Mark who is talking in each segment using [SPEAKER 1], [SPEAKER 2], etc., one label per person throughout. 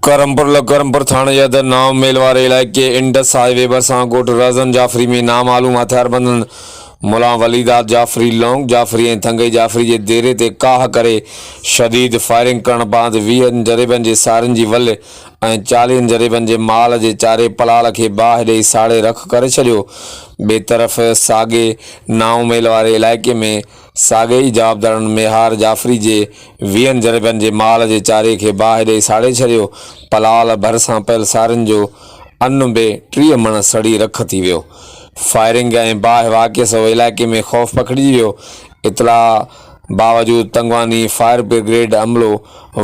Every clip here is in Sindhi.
[SPEAKER 1] ڪرمپور لڳ ڪرمپور ٿاڻي جي حد نائون ميل واري علائقي انڊس هاء وي ڀرسان ڳوٺ رهزن جعفري ۾ نامعلوم هٿياربندن ملان ولي داد جعفري، لونگ جعفري ۽ ٿنگئي جعفري جي ديري تي ڪاهه ڪري شديد فائرنگ ڪرڻ بعد ويهن جريبن جي سارين جي ول ۽ چاليهن جريبن جي مال جي چاري پلال کي باهه ڏئي ساڙي رک ڪري ڇڏيو. ٻئي طرف ساڳي نائون ميل واري علائقي ۾ ساڳئي ئي جوابدارن ميهار جعفري جي ويهن جريبن جي مال جي چاري کي باهه ڏئي ساڙي ڇڏيو. پلال ڀرسان پيل سارين جو ان به 30 مڻ سڙي رک ٿي ويو. فائرنگ ۽ باهه واقعي سبب علائقي ۾ خوف پکڙجي ويو. اطلاع باوجود تنگواني فائر برگريڊ عملو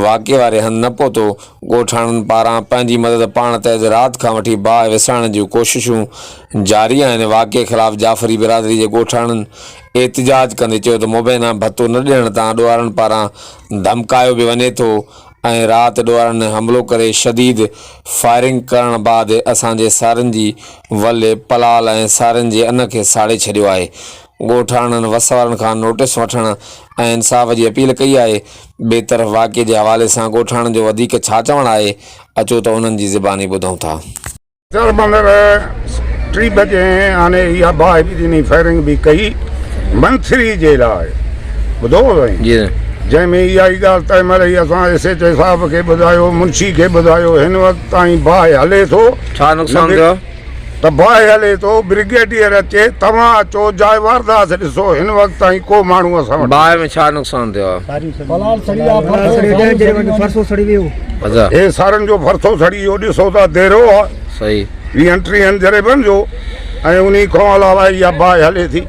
[SPEAKER 1] واقعي واري هنڌ نه پهتو. ڳوٺاڻن پاران پنهنجي مدد پاڻ تحت رات کان وٺي باهه وسائڻ جون ڪوششون جاري آهن. واقعي خلاف جعفري برادري جي ڳوٺاڻن احتجاج ڪندي چيو ته مبينا ڀتو نه ڏيڻ تان ڏوهارين پاران ڌمڪايو به وڃي ٿو ۽ رات ڏوهارين حملو ڪري شديد فائرنگ ڪرڻ بعد اسان جي سارين جي ول پلال ۽ سارين جي ان کي ساڙي ڇڏيو آهي. ڳوٺاڻن وس وارن کان نوٽيس وٺڻ ۽ انصاف جي اپيل ڪئي آهي. ٻئي طرف واقعي جي حوالي سان ڳوٺاڻن جو وڌيڪ ڇا چوڻ آهي اچو ته انهن جي زباني ٻڌون ٿا.
[SPEAKER 2] سر مگر ٽي بجي آني اها باهه به ڏني فائرنگ به ڪئي منٿري جي لاء ٻڌو سائين
[SPEAKER 1] جي
[SPEAKER 2] جنهن ۾ اها ئي ڳالهه تنهن مهل ئي اسان ايس ايچ اي صاحب کي ٻڌايو منشي کي ٻڌايو هن وقت تائين باهه هلي ٿو
[SPEAKER 1] ڇا نقصان ٿيو
[SPEAKER 2] ته باهه هلي ٿو برگيڊيئر اچي توهان اچو جاء واردات ڏسو هن وقت تائين ڪو ماڻهو اسان وٽ
[SPEAKER 1] باهه ۾ ڇا نقصان ٿيو آهي اچا
[SPEAKER 2] هي سارن جو فرٿو سڙي ويو ڏسو ته ديرو آ
[SPEAKER 1] صحيح
[SPEAKER 2] ويهن ٽيهن جريبن جو ۽ انهي کان علاوه اها باهه هلي ٿي.